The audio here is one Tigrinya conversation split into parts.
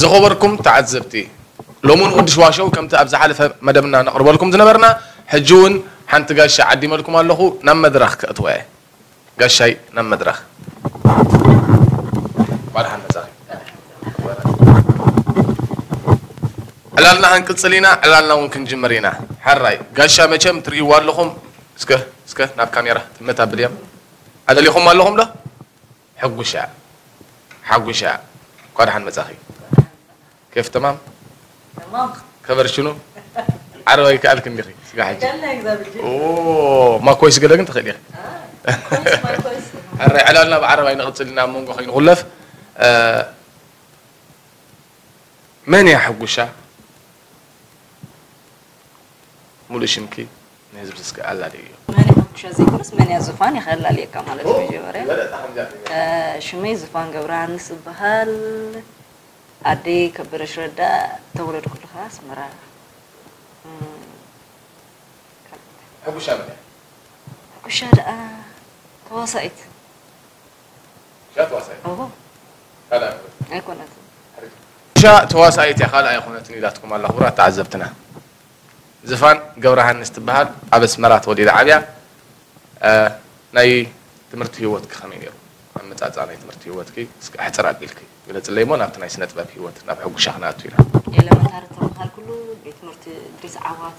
ዝኸበርኩም ተዓዘብቲ፣ ሎሚ ንወዲ ሽዋሸው ከምቲ ኣብ ዝሓለፈ መደብና ነቕርበልኩም ዝነበርና፣ ሕጂ እውን ሓንቲ ጋሻ ዓዲመልኩም ኣለኹ። ናብ መድረኽ ከእትወ እየ። ጋሻይ፣ ናብ መድረኽ። እንኳዕ ደሓን መጻኺ። ዕላልና ክንቅጽል ኢና፣ ዕላልና እውን ክንጅምር ኢና። ሕራይ ጋሻ፣ መቸም ትርእይዎ ኣለኹም። እስከ፣ እስከ ናብ ካሜራ ትመት ኣብልዮም። ኣደሊኹም ኣለኹም ዶ? ሕጉሻ፣ ሓጉሻ፣ እንኳዕ ደሓን መጻኺ። ኬፍ ተማም? ተማም። ከበር ሽኑ? ዓረባይ ከኣልክ እንዲኺ፣ ስጋ ሕጂ። ከለ እግዚኣብሔር። ኦ፣ ማኮይስ ገለ ግን ትኽእል ኢኺ። አ፣ ኮይስ፣ ማኮይስ። ሕራይ ዕላልና ብዓረባይ ንቕጽል ኢና፣ ኣብ መንጎ ከይንኹለፍ። እ፣ መን እያ ሕጉሻ? ሙሉእ ሽምኪ ንህዝቢ እስከ ኣላልዮ። መን እያ ሕጉሻ ዘይኮነስ፣ መን እያ ዙፋን እያ ከላልየካ ማለት እዩ። መጀመርያ፣ ዝበለጸ ከምዚኣ ትብል። እ፣ ሽመይ ዙፋን ገብረሃንስ እበሃል። ኣደይ ከበደች ረዳ። ተወለድኩ ከለኻ ኣስመራ። እም፣ ካብ ሕጉሻ መን እያ? ሕጉሻ ደኣ ተዋሳኢት። ሻ ተዋሳኢት? ኦሆ። ካልኣይ ኣይኮነትን። ኣይኮነትን። ሕርጅ። ሻ ተዋሳኢት እያ፣ ካልኣይ ኣይኮነትን ኢላትኩም ኣላ፣ ክቡራት ተዓዘብትና። ዝፋን ገብረሃንስ ትበሃል፣ ኣብ ኣስመራ ተወሊዳ ዓብያ። እ፣ ናይ ትምህርቲ ህይወትኪ ከመይ ነይሩ? ኣመጻጽኣ ናይ ትምህርቲ ህይወትኪ እስከ ኣሕጽር ኣቢልኪ ግለጽለይ እሞ፣ ናብቲ ናይ ስነ ጥበብ ህይወት፣ ናብ ሕጉሻ ክንኣቱ ኢና። ኤለመንታሪ ተመሃርኩሉ ቤት ትምህርቲ እድሪስ ዓዋተ፣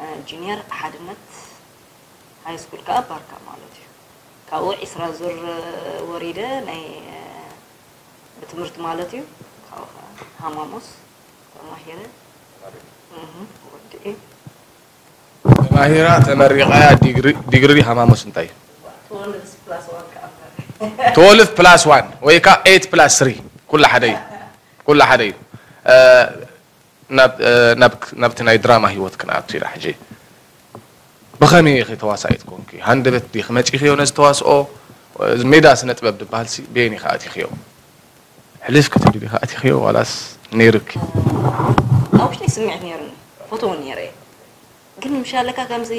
እ፣ ጁኒየር ሓድነት፣ ሃይ ስኩል ከኣ ባርካ ማለት እዩ። ካብኡ ዒስራ ዙር ወሪደ ናይ፣ እ፣ ብትምህርቲ ማለት እዩ። ካብኡ ከኣ ሃማሞስ ተማሂረ። እህ፣ ወዲኤ። ተማሂራ ተመሪቓ እያ። ዲግሪ፣ ዲግሪ ሃማሞስ እንታይ እዩ? ትወልቭ ፕላስ ዋን ከኣ እምበር። ትወልቭ ፕላስ ዋን ወይ ከኣ ኤይት ፕላስ ስሪ፣ ኩሉ ሓደ እዩ። ኩሉ ሓደ እዩ። እ፣ ናብ፣ እ፣ ናብ፣ ናብቲ ናይ ድራማ ህይወት ክንኣቱ ኢና ሕጂ። ብኸመይ ኢኺ ተዋሳኢት ኮንኪ? ሃንደበት ዲኺ መጺኽዮ ነዚ ተዋስኦ? ሜዳ ስነ ጥበብ ዝበሃልሲ በየን ኢኺ ኣቲኽዮ? ሕልፍ ክትብሊ ዲኺ ኣቲኽዮ ዋላስ ነይሩኪ? ኣብ ውሽጠይ ስምዒት ነይሩኒ፣ ፈትዎ ነይረ እየ። ግን ምሻለካ ከምዚ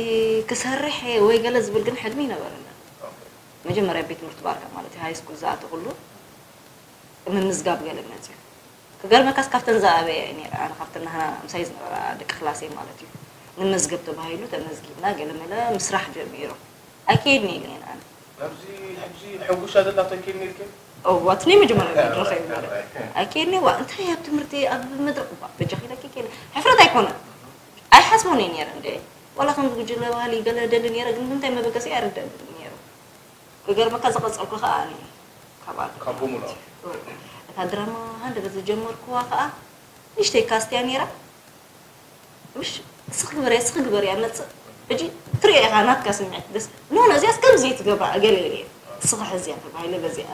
ክሰርሕ ወይ ገለ ዝብል ግን ሕልሚ ይነበረኒ። መጀመርያ ቤት ትምህርቲ ባርካ ማለት እዩ፣ ሃይ ስኩል ዝኣተኹሉ ምምዝጋብ ገለ መጽዩ። ክገርመካስ ካብተን ዝኣበያ እየ ነይረ። ኣነ ካብተን ናህና ምሳይ ዝነበራ ደቂ ክላሰይ ማለት እዩ። ንመዝገብ ተባሂሉ ተመዝጊብና ገለመለ ምስራሕ ጀሚሮም። ኣይከይድን ኢለ እየ ኣነ። ኣብዚ ሕጂ ሕጉሻ ዘላቶ ኣይከይድን ኢልኪ? እዋ፣ እቲ ናይ መጀመርያ መድረኸ እዩ ነይረ። ኣይከይድን እየ፣ ዋ፣ እንታይ ኣብ ትምህርቲ ኣብ መድረኽ፣ ዋ፣ በጃኺ ኢለኪ ከይደ። ሕፍረት ኣይኮነን። ኣይሓስቦን እየ ነይረ እንደ። ዋላ ከምዚ ጉጅለ ባህሊ ገለ ደሊ ነይረ፣ ግን ብምንታይ መበገሲ ኣይርደኣንን ነይሩ። ክገርመካ ዝቐጸልኩ ከኣ ኣነ እየ። ካብ ኣዶ ካብ ቡሙላ። እታ ድራማ ሃንደበት ዝጀመርኩዋ ከኣ ንእሽተይ ካስትያ ነይራ። ምሽ እስኺ ግበርያ፣ እስኺ ግበርያ መጽእ። ሕጂ ትሪኦ ኢኻ ናትካ ስምዒት ደስ። ኖ፣ ኖ፣ እዚኣስ ከምዚ እየ ትገብራ፣ ገለ ኢለ እየ። እስኺ ሕዝያ ተባሂለ በዚኣ፣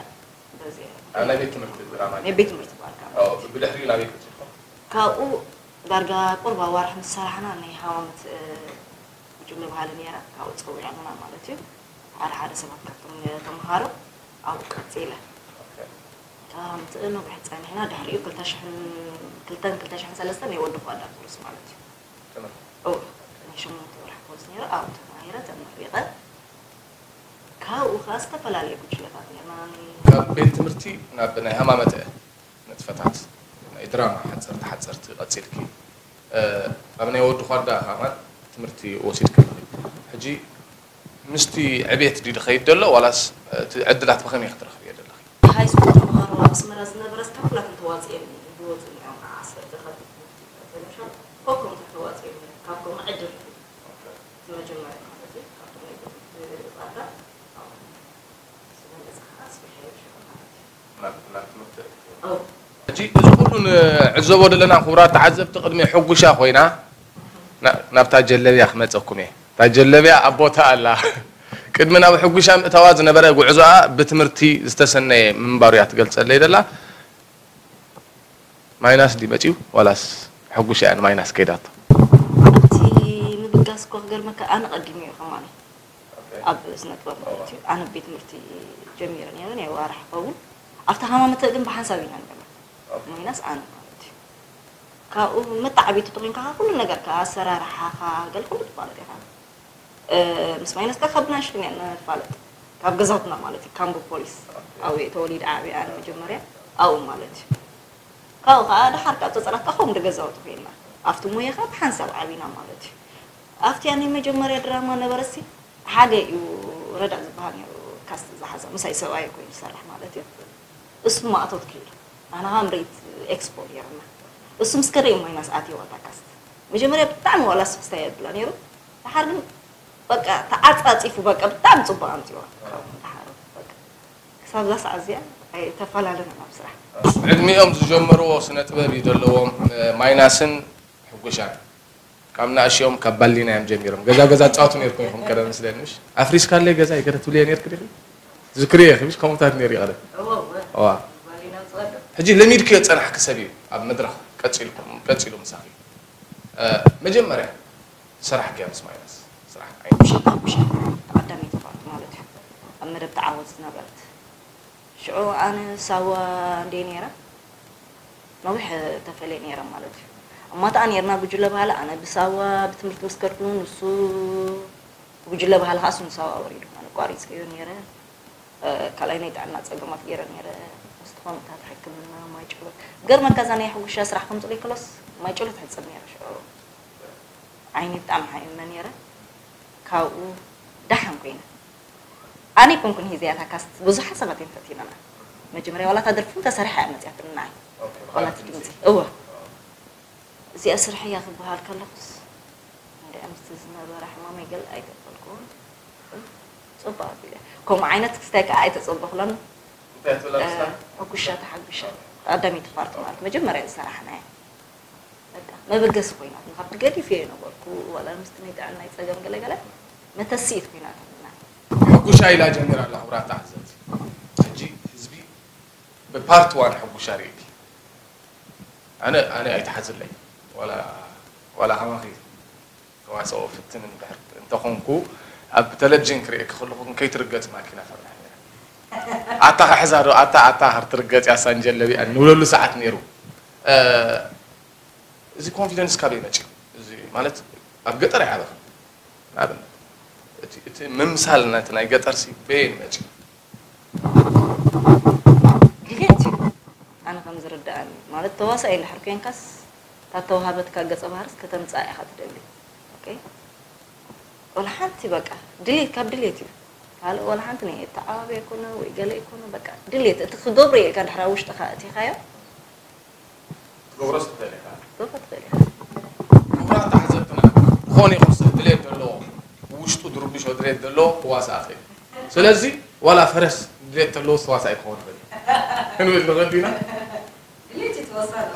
በዚኣ። ኣብ ናይ ቤት ትምህርቲ ድራማ ናይ ቤት ትምህርቲ ባርካ። ኦ፣ ብድሕሪኡ ናበይ ቀጺልኩም? ካብኡ ዳርጋ ቁሩብ ኣዋርሕ ምስ ሰራሕና ናይ ሃዋመት፣ እ፣ ጉጅለ ባህሊ ነይራ፣ ካብኡ ጸዊዖምና ማለት እዩ። ሓደ ሓደ ሰባት ካብቶም ተምሃሮ ኣብኡ ቀጺለ። ኦኬ። እታ ምትእ ነዊሕ ጸኒሕና፣ ድሕሪኡ ክልተ ሽሕን ክልተን ክልተ ሽሕን ሰለስተን ናይ ወዲ ኳዳ ኮርስ ማለት እዩ። ትምህርቲ? እወ፣ ናይ ሸሞንተ ወርሒ ኮርስ ነይሩ፣ ኣብኡ ተማሂረ፣ ተመሪቐ። ካብኡ ኸኣ ዝተፈላለየ ጉጅለታት ነይርና። ካብ ቤት ትምህርቲ ናብ ናይ ሃማመተ ንጥፈታት ናይ ድራማ ሓጸርቲ ሓጸርቲ ቀጺልኪ፣ እ፣ ኣብ ናይ ወዲ ኳዳ ከማን ትምህርቲ ወሲድኪ ኣለኺ። ሕጂ ምስቲ ዕቤት ድዩ ዝኸይድ ዘሎ ዋላስ እቲ ዕድላት ብኸመይ ክትረኽብዮ ዘለኺ? ሃይ ስኩል ተምሃሮ ኣብ ኣስመራ ዝነበረስ ካብ ኩላተን ተዋጽኤን ዝወጹ እዮም። ዓሰርተ ካብ ቤት ትምህርቲ ተፈሊሻ ኮኮም ተዋጽኤን ካብ ኮም ዕድል እቲ መጀመርያ ማለት እዩ። ካብቶም ናይ ቤት ትምህርቲ ጻዕዳ ስለ መጽሓፍ ስለ ሓይሽ ማለት እዩ። ናብ፣ ናብ ትምህርቲ። ኦ። ሕጂ እዚ ኩሉ ንዕዘቦ ዘለና ክቡራት ተዓዘብቲ ቅድሚ ሕጉሻ ኮይና ና-፣ ናብታ ጀለብያ ክመጸኩም እየ። እታ ጀለብያ ኣብ ቦታ ኣላ። ቅድሚ ናብ ሕጉሻ ምእታዋ ዝነበረ ጉዕዞኣ ብትምህርቲ ዝተሰነየ ምንባሩ እያ ትገልጸለይ ዘላ። ማይናስ ድዩ መጺኡ ዋላስ ሕጉሻ እያ ንማይናስ ከይዳቶ? እቲ ምብጋስ እኮ ክገርመካ ኣነ ቀዲመ እዩ ከማኒ። ኣብ ስነ ጥበብ ማለት እዩ። ኣነ ቤት ትምህርቲ ጀሚረ ነይረ፣ ናይ ዋርሕ ክኸውን። ኣብቲ ሃማመተ ግን ብሓንሳብ ኢና ንገበር። ኦኬ። ሞይናስ ኣነ ማለት እዩ። ካብኡ መተዓቢቲ ተኾይንካ ኩሉ ነገርካ፣ ኣሰራርሓኻ፣ ገለ ኩሉ ትፋለጥ ኢኻ። እ፣ ምስ ማይነስካ ካብ ብናሽክን እያ ንፋለጥ። ካብ ገዛትና ማለት እዩ፣ ካምቦ ፖሊስ። ኦኬ። ኣብኡ እየ ተወሊደ ዓብየ ኣነ መጀመርያ፣ ኣብኡ ማለት እዩ። ካብኡ ከዓ ደሓር ካብ ፀፀራትካ ከምኡ ገዛውቲ ኮይና ኣብቲ ሙያ ከዓ ብሓንሳብ ዓቢና ማለት እዩ። ኣብቲ ያኔ መጀመርያ ድራማ ነበረሲ ሓደ እዩ ረዳ ዝበሃል ነይሩ ካስት ዝሓዛ ምሳይ ሰብኣይ ኮይኑ ዝሰርሕ ማለት እዩ። እሱ ማእቶት ክኢሉ ኣና ምርኢት ኤክስፖ ገይርና እሱ ምስ ከደ እዩ ማይናስ ኣትየዋ እታ ካስት። መጀመርያ ብጣዕሚ ዋላ ስክስታ የብላ ነይሩ። ደሓር ግን በቃ ተዓፃፂፉ በቃ ብጣዕሚ ፅቡቅ ኣምፅዋ። ካብኡ ደሓር በቃ ክሳብ እዛ ሰዓት እዚኣ ኣይተፈላለናን ኣብ ስራሕ። ዕድሚኦም ዝጀመርዎ ስነ ጥበብ እዩ ዘለዎም። ማይናስን ሕጉሻን ካብ ናእሽኦም ካብ ባሊና እዮም ጀሚሮም። ገዛ ገዛ ጻወቱ ነርኩም ኢኹም ቀደም ምስለኒ ምሽ ኣፍሪስካለይ ገዛ ይገረ ትብልየ ነርክ ዲኺ? ዝክሪ እየ ምሽ ከምኡታት ነር ይቐደም። ዋ ሕጂ ለሚድክዮ ጸናሕክ ሰብ እዩ ኣብ መድረኽ ቀጺልኩም ቀጺሉ ምሳኺ። መጀመርያ ስራሕ ከ ምስ ማይናስ ስራሕ ዓይነት? ብሻ ብሻ ቀዳመይቲ ፓርት ማለት እዩ ኣብ መደብ ተዓወት ዝነበረት ሽዑ ኣነ ሳዋ እንዴ ነይረ ነዊሕ ተፈልየ ነይረ ማለት እዩ። እማታኣ ነይርና ጉጅለ ባህሊ ኣነ ብሳዋ ብትምህርቲ ምስ ከድኩ ንሱ ጉጅለ ባህሊ ከዓ እሱ ንሳዋ ወሪዱ ኣነ ቋሪፅዮ ነይረ። ካልኣይ ናይ ጥዕና ፀገማት ገይረ ነይረ። ምስ ተኾምታት ሕክምና ማይ ጭሎ ገርመካ እዛ ናይ ሕጉሻ ስራሕ ከምፅለይ ከሎስ ማይ ጭሎ ትሕፅብ ነይረ ሽዑ ዓይኒ ብጣዕሚ ሓይመ ነይረ። ካብኡ ደሓን ኮይነ ኣነ ይኮንኩን ሂዘያ እታ ካስት ብዙሓት ሰባት እዮም ፈቲኖማ። መጀመርያ ዋላ እታ ደርፊ እውን ተሰሪሓ እያ መፅያትኒ ንዓይ ዋላ እቲ ድምፂ እወ እዚኣ ስርሐያ ክበሃል ከለኹስ እንዲኣ ምስቲ ዝነበረ ሕማመይ ገለ ኣይተፈልኩዎን። ፅቡቅ ኣቢለ ከምኡ ዓይነት ክስታይ ከዓ ኣይተፀበኹላን። እንታይ ትብላ ምስላ? ሕጉሻ ተሓጉሻ ቀዳመይቲ ፓርት ማለት መጀመርያ ዝሰራሕናያ በቃ መበገሲ ኮይናት ካብቲ ገዲፍ እየ ነበርኩ ዋላ ምስቲ ናይ ጥዕናይ ፀገም ገለገለ መተስኢት ኮይናት ሕጉሻ ኢላ ጀሚራ ኣላ ክቡራት ተዓዘብቲ። ሕጂ ህዝቢ ብፓርት ዋን ሕጉሻ ርእየኪ ኣነ ኣነ ኣይትሓዝለይ ዋላ ዋላ ከማኺ ተዋስኦ ፍትን እንድሕር እንተኾንኩ ኣብ ቴሌቪዥን ክርእየኪ ከለኹ ግን ከይትርገጽ ማኪና ፈርሕ ነይረ። ኣታ ክሕዛ ዶ ኣታ ኣታ ክትርገጽ እያ ሳንጀለቢያ ንብለሉ ሰዓት ነይሩ። እዚ ኮንፊደንስ ካበይ መጺኡ? እዚ ማለት ኣብ ገጠር ኣይዓበኽን። ንኣብነት እቲ እቲ ምምሳል ነቲ ናይ ገጠር ሲ በየን መጺኡ? ድሌት እዩ። ኣነ ከም ዝርድኣኒ ማለት ተዋሳኣይ እንድሕር ኮንካስ እታ ተዋሃበትካ ገጸ ባህርስ ከተምጽኣ ኢኻ ትደሊ። ኦኬ ወላ ሓንቲ በቃ ድሌት ካብ ድሌት እዩ። ካልእ ወላ ሓንቲ ናይ ኣተዓባብያ ይኮነ ወይ ገለ ይኮነ በቃ ድሌት እቲ ክገብሮ ኢልካ ድሕር ኣብ ውሽጥኻ ኣእቲኻዮ ትገብሮስ ትኽእል ኢኻ። ክገብሮ ትኽእል ኢኻ። ክቡራት ተዓዘብትና ዝኾነ ይኹን ሰብ ድሌት ዘለዎ ውሽጡ ድርብሾ ድሌት ዘለዎ ክዋሳእ ይኽእል። ስለዚ ዋላ ፈረስ ድሌት ተለዎ ዝተዋሳእ ክኸውን ይኽእል እዩ ክንብል ንኽእል ዲና?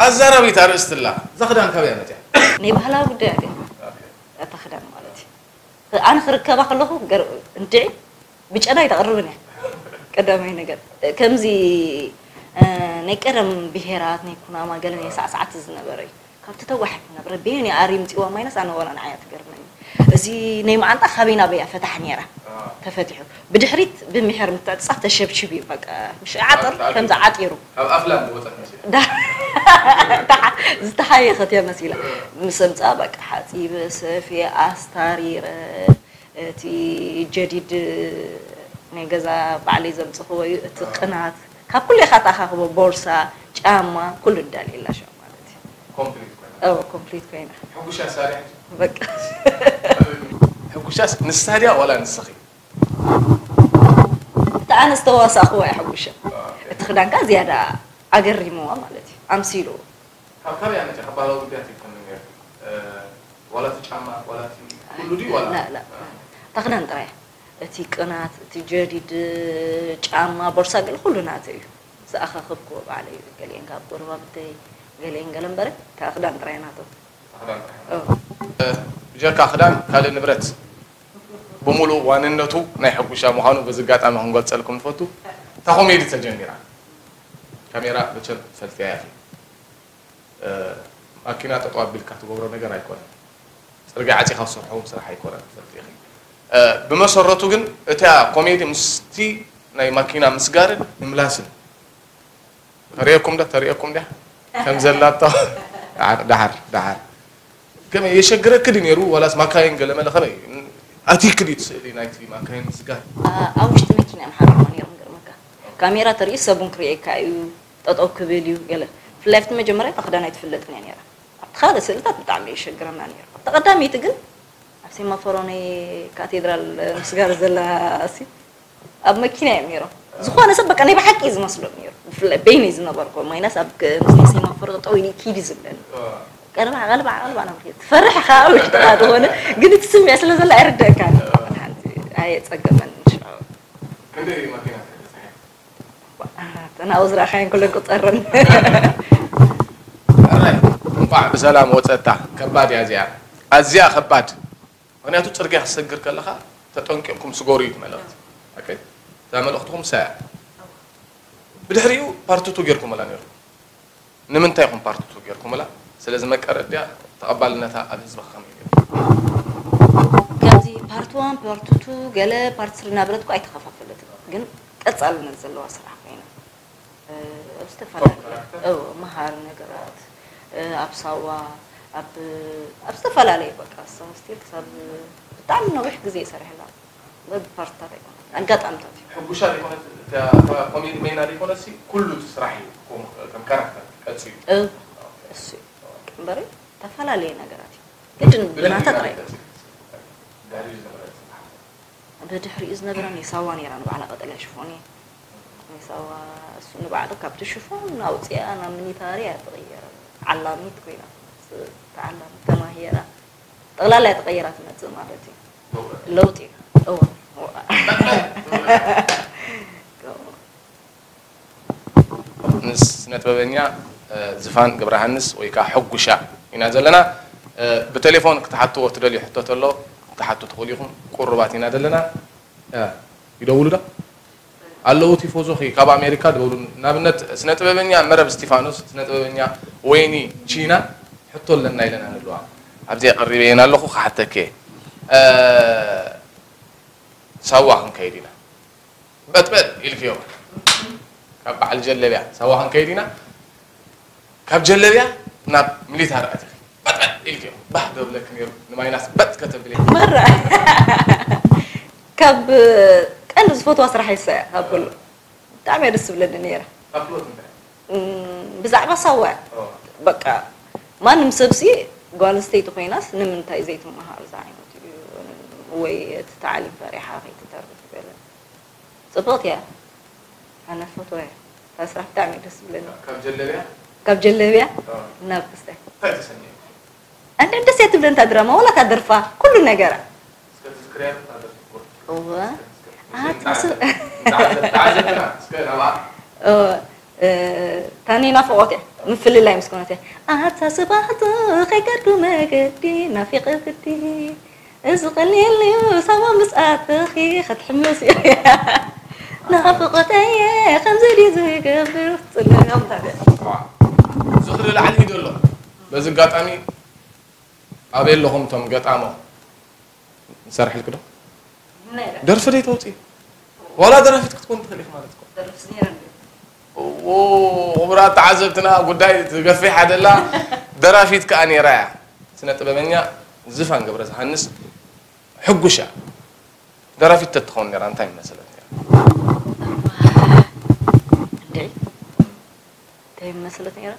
ኣዛራቢት ኣርእስቲ ኣላ። እዛ ክዳን ካበይ መፅያ? ናይ ባህላዊ ጉዳይ እያ እታ ክዳን ማለት እዩ። ኣነ ክርከባ ከለኹ እንድዒ ብጨና ኣይተቕርብን እያ። ቀዳማይ ነገር ከምዚ ናይ ቀደም ብሄራት ናይ ኩናማ ገለ ናይ ሳዕሳዕቲ ዝነበረ እዩ። ካብቲ ተጓሒፍ ነብረ ቤን ኣሪ ምፅዋ ማይነስ ኣነ ወላ ንዓያ ትገርመኒ። እዚ ናይ መዓንጣ ካበይ ናበይ እያ ፈታሕ ነይራ ተፈቲሑ ብድሕሪት ብምሕር ምትዕፅፃፍ ተሸብሽብ እዩ በቃ ምሽ ዓጥር ከምዚ ዓጢሩ ካብ ኣፍላ ዝወፀት መሲላ ዝተሓየኸት እያ መሲላ ምስ ኣምፅኣ በቃ ሓፂበ ሰፍየ ኣስታሪረ እቲ ጀዲድ ናይ ገዛ ባዕለይ ዘምፅኽዎ እዩ እቲ ቅናት ካብ ኩሉ ኢኻ ተኣኻኽቦ ቦርሳ ጫማ ኩሉ እንዳልየላ ሸው ማለት እዩ ኮምፕሊት ኮይና እወ ኮምፕሊት ኮይና ሕጉሻ ሳርያ በቃ ሕጉሻስ ንሳ ድያ ዋላ ንስኺ እቲ ኣነ ዝተዋሳእኽዎ እያ ሕጉሻ እቲ ክዳንካ ዝያዳ ኣገሪምዋ ማለት እዩ ኣምሲልዎ ካብ ካበይ ኣመፂኻ ባህላዊ ጉዳያት ይኮነ ነርኪ ዋላ እቲ ጫማ ዋላ እቲ ኩሉ ድዩ ዋላ ላ ላ እታ ክዳን ጥራይ እቲ ቅናት እቲ ጀዲድ ጫማ ቦርሳ ገለ ኩሉ ናተይ እዩ ዝኣኻኸብክዎ ባዕለይ እዩ ገሊአን ካብ ጎረባብተይ ገሊአን ገለ እምበረ እታ ክዳን ጥራይ ናቶም ብጀካ ክዳን ካልእ ንብረት ብምሉእ ዋንነቱ ናይ ሕጉሻ ምዃኑ በዚ ኣጋጣሚ ክንገልፀልኩም ንፈቱ እታ ኮሜዲ ተጀሚራ ካሜራ መቸም ትፈልጥያ ኢኺ ማኪና ጠጠው ኣቢልካ ትገብሮ ነገር ኣይኮነን። ፅርግያ ዓፂኻ ትሰርሖ እውን ስራሕ ኣይኮነን ትፈልጢ ኢኺ። ብመሰረቱ ግን እታ ኮሜዲ ምስቲ ናይ ማኪና ምስጋርን ምምላስን ተርእየኩም ዶ ተርእየኩም ድያ ከም ዘላቶ ደሓር ደሓር ደሓር ከመይ የሸግረኪ ድዩ ነይሩ ዋላስ ማካይን ገለመለ ከመይ ኣቲኪ ድዩ እቲ ስእሊ ናይቲ ማካይን ምስጋር ኣብ ውሽጢ መኪና እዮም ሓሪሞ ነይሮም ገርመካ ካሜራ ተርእዩ ሰብ እውን ክርእየካ እዩ ጠጠው ክብል እዩ ገለ ብፍላይ ኣብቲ መጀመርያ እታ ክዳን ኣይትፍለጥን እያ ነይራ። ኣብቲ ካልእ ስእልታት ብጣዕሚ የሸግረና ነይሩ። ኣብቲ ቀዳመይቲ ግን ኣብ ሴማፎሮ ናይ ካቴድራል ምስጋር ዘላ ሲ ኣብ መኪና እዮም ነይሮም። ዝኾነ ሰብ በቃ ናይ ብሓቂ እዩ ዝመስሎም ነይሩ። ብፍላይ በይነይ ዝነበርኩ ማይናስ ኣብ ክ- ምስ ናይ ሴማፎሮ ጠጠው ኢሉ ኪድ እዩ ዝብለኒ። ቀልባዕ ቀልባዕ ቀልባዕ ነብር ትፈርሕ ከዓ ውሽጥኻ ዝኾነ ግን እቲ ስምዒት ስለ ዘሎ ኣይርደእካን። ሓንቲ ኣየጸገመን ሽዑ። ክንደይ መኪና ተናኡ ዝረኣኻይን ኩለን ቁፀርን ሕራይ እንቋዕ ብሰላም ወፀታ። ከባድ እያ እዚኣ፣ ኣዝያ ከባድ። ምክንያቱ ፅርግያ ክሰግር ከለካ ተጠንቂቕኩም ስገሩ እዩ እቲ መልእክቲ። ኦኬ፣ እዛ መልእክትኩም እሳ እያ። ብድሕሪኡ ፓርትቱ ጌርኩምላ ነይርኩም። ንምንታይ ኢኹም ፓርትቱ ጌርኩምላ? ስለዚ መቀረት ድያ? ተቐባልነታ ኣብ ህዝቢ ከመይ ነይሩ? ከምዚ ፓርት ዋን ፓርት ቱ ገለ ፓርት ስሪ እናበለት እኮ ኣይተኸፋፈለትን፣ ግን ቀፃልነት ዘለዋ ስራሕ ኮይና ኣብ ዝተፈላለዩ መሃሪ ነገራት ኣብ ሳዋ ኣብ ኣብ ዝተፈላለዩ በቃ ሳዋ ስቲል ክሳብ ብጣዕሚ ነዊሕ ግዜ ይሰርሕላ በብፓርትታት ኣይኮነ ኣጋጣምታት እዩ። ሕጉሻ ዘይኮነት ኮሜዲ መይና ዘይኮነሲ ኩሉ እቲ ስራሕ እዩ ከም ካራክተር ቀፂሉ። እሱ እምበሪ ተፈላለየ ነገራት እዩ ግድን ብናታ ጥራይ። ብድሕሪኡ ዝነበረ ናይ ሳዋ ነይራ ንባዕላ ቀጠልያ ሽፎን እየ ናይ ሳዋ እሱ ንባዕሉ ካብቲ ሽፎን ኣውፅኣ ናብ ሚኒታሪ እያ ተቐየረ። ዓላሚት ኮይና ተዓላሚት ተማሂራ ጠቕላላ እያ ተቐይራ ትመፅእ ማለት እዩ። ለውጢ እወ ምስ ስነጥበበኛ ዝፋን ገብረሃንስ ወይ ከዓ ሕጉሻ ኢና ዘለና። ብቴሌፎን ክትሓትዎ ትደልዩ ሕቶ ተሎ ክትሓቱ ትኽእሉ ኢኹም። ቁሩባት ኢና ዘለና። ይደውሉ ዶ ኣለዉ? ቲፎዞኺ ካብ ኣሜሪካ ደውሉ። ንኣብነት ስነጥበበኛ መረብ እስቲፋኖስ፣ ስነጥበበኛ ወይኒ ቺና ሕቶ ኣለና ኢለና ንብለዋ። ኣብዚኣ ቀሪበየን ኣለኹ ክሓተኪ እየ። ሳዋ ክንከይድ ኢና። በጥበጥ ኢልክዮ ካብ በዓል ጀለብያ ሳዋ ክንከይድ ኢና። ካብ ጀለብያ ናብ ሚሊታሪ ኣቲኺ በጥበጥ ኢልክዮ ባህ ዶ ብለኪ ነይሩ ንማይናስ በጥ ከተብሊ። መራ ካብ ቀንዲ ዝፈትዋ ስራሕ ይሳያ ካብ ኩሉ ብጣዕሚ እያ ደስ ትብለኒ ነይራ። ካብ ፍኖት እንታይ? ብዛዕባ ሳዋ እያ በቃ ማንም ሰብሲ ጓል ኣንስተይቲ ኮይናስ ንምንታይ ዘይትመሃር ዝዓይነቱ እዩ ወይ እቲ ታዕሊም ፈሪሓ ከይትተርፍ ገለ ፅብቕቲ እያ ኣነ ፈትዋ እያ እታ ስራሕ ብጣዕሚ እዩ ደስ ዝብለኒ ካብ ጀለብያ ካብ ጀለብያ ናብ ክስታይ እንታይ ተሰሚዑ ኣንድ ደስ እያ ትብለኒ እታ ድራማ ዋላ እታ ደርፋ ኩሉ ነገራ እስከ ትዝክርያ እታ ደርፊ እኮ እወ እስከ ትዝክር ኣታ ስብ ተዓዘብትና እስከ ናብኣ እወ ታኒ ናፍቖት እያ ምፍልላይ ምስ ኮነት እያ ኣታ ስባሕቱ ከይከድኩ መገዲ ናፊቐ ግዲ እዚ ቀሊል እዩ ሳባ ምስ ኣተኺ ክትሕምስ እዩ ናፍቆተየ ከምዚ ድዩ ዝገብር ፅልም እዮም ታዲያ ዝኽሪ ላዕሊ ሂዶ ኣሎ በዚ ኣጋጣሚ ኣበይ ኣለኹም እቶም ገጣሞ ንሰርሕልኪ ዶ ደርፊ ደይ ተውፅኢ ዋላ ደራፊት ክትኮን ትኽእል ኢኺ ማለት እኮ ክቡራት ተዓዘብትና ጉዳይ ትገፍሕ ኣደላ ደራፊት ከዓ ነይራ እያ ስነ ጥበበኛ ዝፋን ገብረዝሃንስ ሕጉሻ ደራፊት ተትኸውን ነይራ እንታይ ምመሰለት ነይራ እንታይ ምመሰለት ነይራ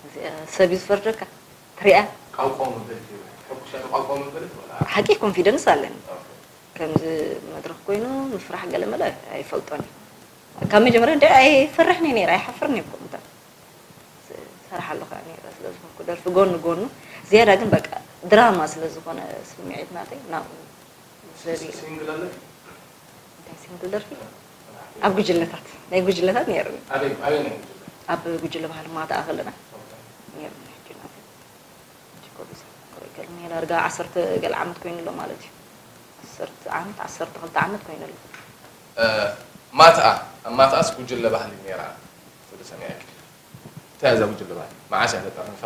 እዚኣ ሰብ እዩ ዝፈርደካ ትሪኣ ቃውቃው መበለት ሕጉሻ ቃውቃው መበለት ሓቂ ኮንፊደንስ ኣለኒ ከምዚ መድረክ ኮይኑ ምፍራሕ ገለመለ ኣይፈልጦን ካብ መጀመርያ እንደ ኣይፈርሕን ነይረ ኣይሓፍርን እየ ከምታ ሰራሕ ኣለኹ ነይረ ስለ ዝኾንኩ ደርፊ ጎኒ ጎኑ ዝያዳ ግን በቃ ድራማ ስለ ዝኾነ ስምዒት ናተይ ናብኡ ዘርኢ እንታይ ሲንግል ደርፊ ኣብ ጉጅለታት ናይ ጉጅለታት ነይሩ ኣብ ጉጅለ ባህል ማታ ከለና ነይሩ ሕጂ ናተይ ዳርጋ ዓሰርተ ገለ ዓመት ኮይኑ ኣሎ ማለት እዩ። ዓሰርተ ዓመት ዓሰርተ ክልተ ዓመት ኮይኑ ኣሎ። ማትኣ ኣብ ማትኣስ ጉጅለ ባህሊ ነይራ ትብል ሰሚዐኪ? እንታይ እዛ ጉጅለ ባህሊ? መዓስ እያ ተጠርኒፋ?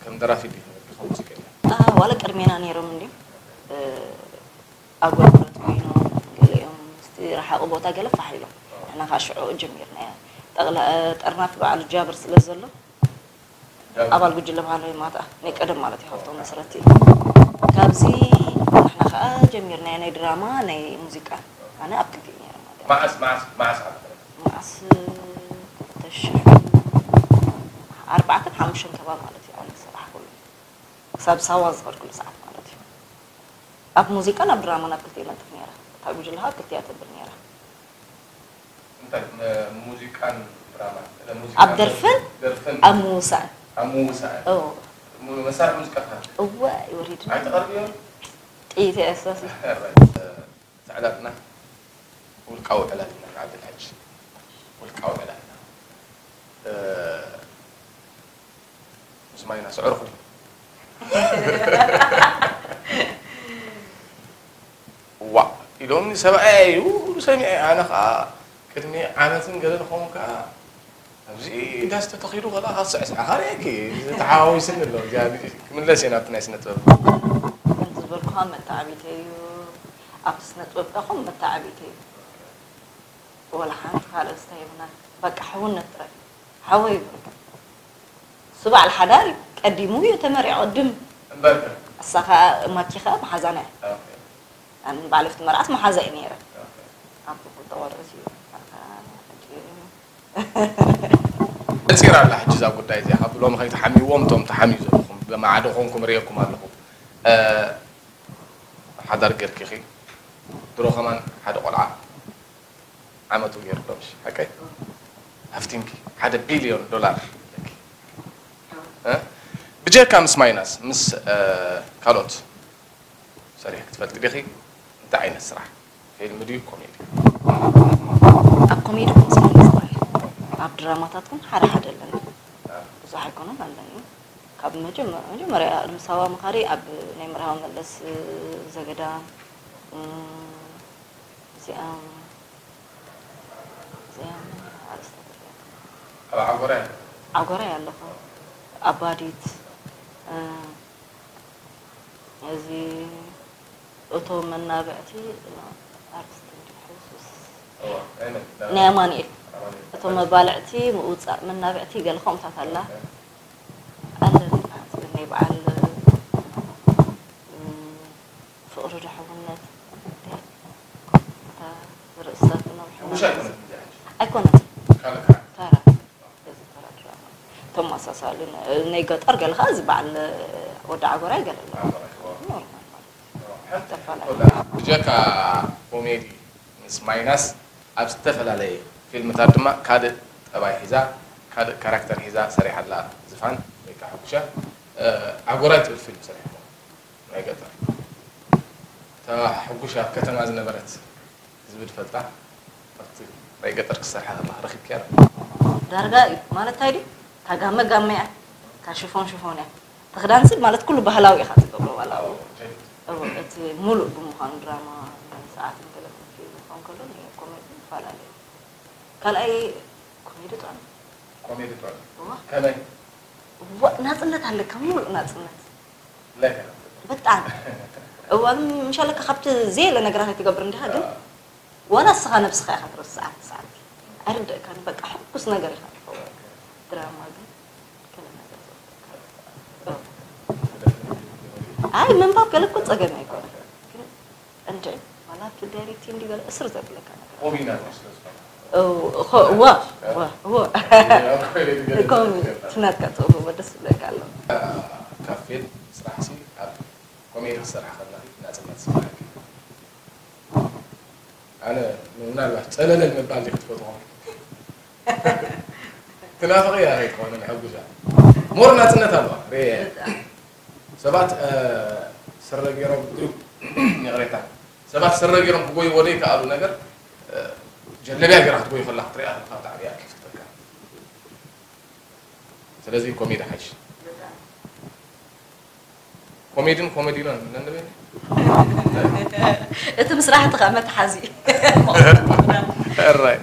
ከም ደራፊት ዲኺ ነርኪ ከም ሙዚቀኛ? ዋላ ቅድሜና ነይሮም እንድዮም ኣጎልጉለት ኮይኖም ገሊኦም ምስቲ ረሓቕ ቦታ ገለ ፋሕ ኢሎም ንሕና ከዓ ሽዑ ጀሚርናያ። ጠርናፊ በዓል ጃብር ስለ ዘሎ ኣባል ጉጅለ ባህላዊ ማታ ናይ ቀደም ማለት እዩ ካብቶም መስረቲ ካብዚ ንሕና ከዓ ጀሚርናዮ ናይ ድራማ ናይ ሙዚቃ ኣነ ኣብ ክልቲኡ ነይረ ማለት እዩ መዓስ መዓስ መዓስ ዓመተ ምህረት መዓስ ክልተ ሽሕ ኣርባዕተን ሓሙሽተን ከባቢ ማለት እዩ ኣነ ዝሰራሕኩሉ። ክሳብ ሳዋ ዝኸድኩሉ ሰዓት ማለት እዩ። ኣብ ሙዚቃን ኣብ ድራማን ኣብ ክልቲኡ እነጥፍ ነይረ። እታ ጉጅለ ኣብ ክልቲኣ ተብል ነይራ። እንታይ መ- ሙዚቃን ድራማን? እለ ሙዚቃ ኣብ ደርፍን ደርፍን ኣብ ምውሳእን። ኣብ ምውሳእን እዎ። ሙ- መሳርሒ ሙዚቃ ትሓዝ? እወ ይወሪድና። ኣይተቐርብዮን? ጥይት እየ ኣስታሲ። ዕላልና ውልቃዊ ዕላልና ንዓብድ ሓጅ ውልቃዊ ዕላልና እ፣ ምስ ማይና ስዕርኹ ዋ ኢሎምኒ ሰብኣይ እዩ ሰሚዐ ኣነ ከዓ ቅድሚ ዓመትን ገለ ንኸውን ከዓ ኣብዚ ዳስ ተተኺሉ ከላ ካብ ስዕስዓ ካርያኪ ተሓዋዊስኒ ኣሎ እግዚኣብሔር ክምለስ እየ ናብቲ ናይ ስነ ጥበብ ከምቲ ዝበልኩኻ መተዓቢተይ እዩ ኣብቲ ስነ ጥበብ ዳኹም መተዓቢተይ እዩ ወላ ሓንቲ ካልእ ዝታይ የብና በቃ ሕውነት ጥራይ ሓወይ ይብሉ እሱ በዓል ሓዳር እዩ ቀዲሙ እዩ ተመሪዖ ቅድም እምበርከ እሳ ከዓ ማኪ ከዓ መሓዛና እያ ኣነ ባዕለፍቲ መርዓት መሓዛ እዩ ነይረ ኣብ ቁጠ ቆልዑት እዩ ተፂራ ኣላ ሕጂ እዛ ጉዳይ እዚኣ ካብ ሎሚ ከይተሓሚዎም እቶም ተሓምዩ ዘለኹም ብማዕዶ ኮንኩም ርእየኩም ኣለኹ ሓዳር ገርኪኺ ድሮ ከማን ሓደ ቆልዓ ዓመቱ ገይሩ ዶ ምሽ ሓቀይ ሃፍቲምኪ ሓደ ቢልዮን ዶላር ኣለኪ እ? ብጀካ ምስ ማይናስ ምስ እ፣ ካልኦት ሰሪሕኪ ትፈልጢ ዲኺ እንታይ ዓይነት ስራሕ ፊልም ድዩ ኮሜዲ ኣብ ኮሜዲ ምስ መንግስቲ ኣብ ድራማታት ግን ሓደ ሓደ ኣለኒ ብዙሕ ኣይኮነን ኣለኒ ካብ መጀመ- መጀመርያ ንምሳዋ መኻሪ ኣብ ናይ መርሃዊ መለስ ዘገዳም እም፣ እዚኣ እዚኣ ኣርእስታ ትርያ ኣብ ዓጎራ ዓጎራ ኣለኹ ኣባዲት እ፣ እዚ እቶም መናብዕቲ ኣርስቲ እንዲሕሱስ ናይ ኣማኑኤል እቶም መባልዕቲ ምውፃእ መናብዕቲ ገለ ከምኡታት ኣላ ኣለኒ ናይ በዓል ፍቕሪ ድሕውነት እታ ርእሳ ትነውሕ ኣይኮነት ተራ ተመሳሳሊ ናይ ገጠር ገለ ከዓ እዚ በዓል ወዲ ዓጎራይ ገለ ኣለዎ ኖርማል ማለት እዩ ተፈላለዩ ብጀካ ኮሜዲ ምስ ማይናስ ኣብ ዝተፈላለየ ፊልምታት ድማ ካልእ ጠባይ ሒዛ ካልእ ካራክተር ሒዛ ሰሪሓ ኣላ ዝፋን ወይ ከዓ ሕጉሻ ዓጎራይ ትብል ፊልም ሰሪሕኩም ናይ ገጠር እታ ሕጉሻ ኣብ ከተማ ዝነበረት ህዝቢ ድፈልጣ ኣብቲ ናይ ገጠር ክሰርሓ ከለኻ ረኺብክያ ዶ? ዳርጋ እዩ ማለት እንታይ ድዩ? እታ ጋመ ጋመ እያ፣ እታ ሽፎን ሽፎን እያ። እቲ ክዳንሲ ማለት ኩሉ ባህላዊ ኢኻ ትገብሮ ዋላ እው እው እቲ ሙሉእ ብምዃኑ ድራማ ሰዓት እንተለኩም ፊልም ክኸውን ከሎ ናይ ኮሜዲ ይፈላለ እዩ። ካልኣይ ኮሜዲ ጥዑም እዩ። ኮሜዲ ጥዑም እዋ። ከመይ? እዋ ናፅነት ኣለካ ሙሉእ ናፅነት። ብጣዕሚ እዋን ምሻለካ ካብቲ ዘየለ ነገራት ኣይትገብር እንዲኻ ግን ዋላ እስኻ ነብስኻ ኢኻ ትረስዓ ሰዓት ኣይርድእካን በቃ ሕጉስ ነገር ኢኻ ትኸውን ድራማ ግን ገለ ነገር ዘውፅእካ ኣይ ምንባብ ገለ እኮ ፀገም ኣይኮነ ግን እንድዒ ዋላ ኣብቲ ዳይሬክቲንግ ገለ እስር ዘብለካ ነገር ኮሚና ስለ ዝኾነ እወ እወ እወ ኮሚ ትናትካ ትቕርቦ ደስ ዝብለካ ኣሎ ካብ ፊልም ስራሕ ሲ ኣብ ኮሜዲ ክሰርሕ ከለኺ ናፅነት ዝስማዓኪ ኣነ ምናልባት ፀለለል ምባል ዲኺ ትፈትዎ ትናፍቕ እያ ከይትኾነ ንሐጉሻ ሞር ናፅነት ኣለዋ ርእየ ሰባት ስረ ገይሮም ይቕሬታ ሰባት ስረ ገይሮም ክጎይዎ ዘይከኣሉ ነገር ጀለቢያ ገይራ ክትጎይ ከላ ክትሪኣ ከለካ ብጣዕሚ እያ ከፊተካ ስለዚ ኮሜዲ ሓይሽ ኮሜድን ኮሜዲኖን ነንበይኒ እቲ ምስራሕቲ ከዓ መተሓዚ ራይ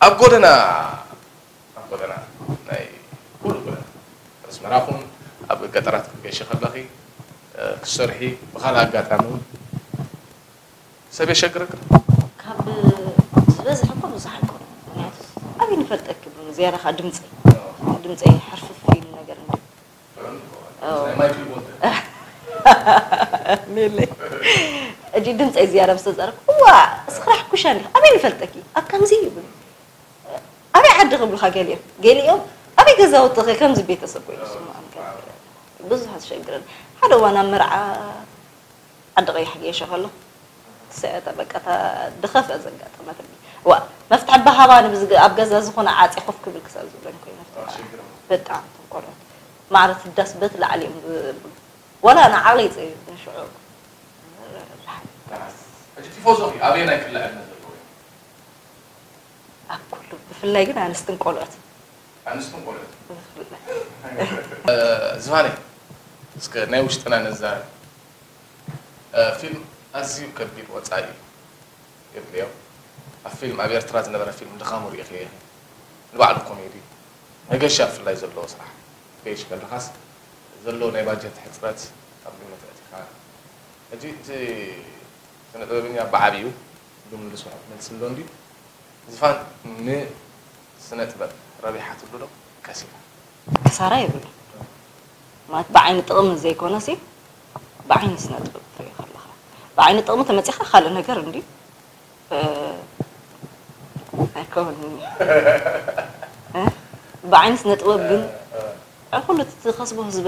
ኣብ ጎደና ኣብ ጎደና ናይ ኩሉ ጎደና ኣስመራ ኹን ኣብ ገጠራት ክትገሺ ከለኺ ክትሰርሒ ብካልእ ኣጋጣሚ እውን ሰብ የሸግረካ ካብ ዝበዝሐ እኮ ብዙሕ ኣይኮነ ምክንያቱ ኣበይ ንፈልጠኪ ዝያዳ ከዓ ድምፀይ ድምፀይ ሕርፍፍ ኢሉ ነገር እንዲ ሜለይ እጂ ድምፀይ ዝያዳ ምስ ተዛረብኩ እዋ እስኽራ ሕኩሻ እንዲኻ ኣበይ ንፈልጠኪ ኣብ ከምዚ ይብሉ ኣበይ ዓዲ ክብሉኻ ገሊኦም ገሊኦም ኣብ ገዛውቲ ኸ ከምዚ ቤተሰብ ኮይኑ ስምዖም ከ ብዙሕ ኣትሸግረን። ሓደ እዋን ኣብ መርዓ ዓዲ ቀይሕ ገይሸ ከሎ ሰያታ በቃ እታ ድኸፍአ ዘጋጠመትኒ። ዋ መፍትሒ ባሃባኒ ብዝግ ኣብ ገዛ ዝኾነ ዓፂ ኮፍ ክብል ክሳብ ዝብለኒ ኮይኑ መፍትሒ ባሃባ። በጣም ተንኮላት ማዕረ ትዳስ በት ላዕሊ እዮም ዝብሉ። ወላ ኣነ ዓቕሊ ይፅእዩ ንሽዑ። ሕጂ ቲፎዞኺ ኣበየናይ ክሊ ዕድመ ዘለዎ እዩ? ኣብ ኩሉ ብፍላይ ግን ኣንስትን ቆልዑት ኣንስትን ቆልዑት ብፍላይ ዝባነ እስከ ናይ ውሽጥና ነዛረብ ፊልም ኣዝዩ ከቢድ ወፃኢ የድልዮ ኣብ ፊልም ኣብ ኤርትራ ዝነበረ ፊልም ድኻሙ ሪኢኽዮ ኢኺ ንባዕሉ ኮሜዲ መገሻ ብፍላይ ዘለዎ ስራሕ ገይሽ ከለኻስ ዘሎ ናይ ባጀት ሕፅረት ኣብ ግምት ኣእቲኻ ሕጂ እቲ ስነ ጥበበኛ ብዓብዩ ዝምልሶ መልሲ ኣሎ እንዲ ዝፋን ንስነ ጥበብ ረቢሓትሉ ዶ ከሲራ? ክሳራ የብሉ ማለት ብዓይኒ ጥቕሚ ዘይኮነ ሲ ብዓይኒ ስነ ጥበብ ትሪኦ ከለኻ ብዓይኒ ጥቕሚ ተመፂኻ ካልእ ነገር እንዲ ኣይከውን ብዓይኒ ስነ ጥበብ ግን ኩሉ ትኸስቦ ህዝቢ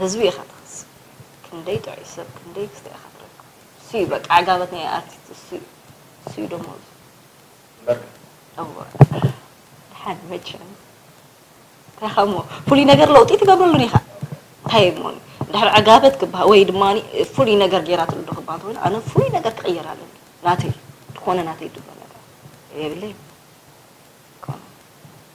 ህዝቢ ኢኻ ትኸስብ ክንደይ ጥዑይ ሰብ ክንደይ ክስተ ኢኻ ትረክብ እሱ እዩ በቃ ዓጋበት ናይ ኣርቲስት እሱ እዩ እሱ እዩ ደሞዝ እምበርካ እወ ድሓን መቸም እንታይ ኸሞ ፍሉይ ነገር ለውጢ ትገብረሉን ኢኻ እንታይ እሞ ድሕሪ ዕጋበት ክበሃል ወይ ድማ ፍሉይ ነገር ገይራትሉ ዶ ክበሃል ትኽእል ኣነ ፍሉይ ነገር ክቕየር ኣለኒ ናተይ ዝኾነ ናተይ ድሎ ነገር የብለይ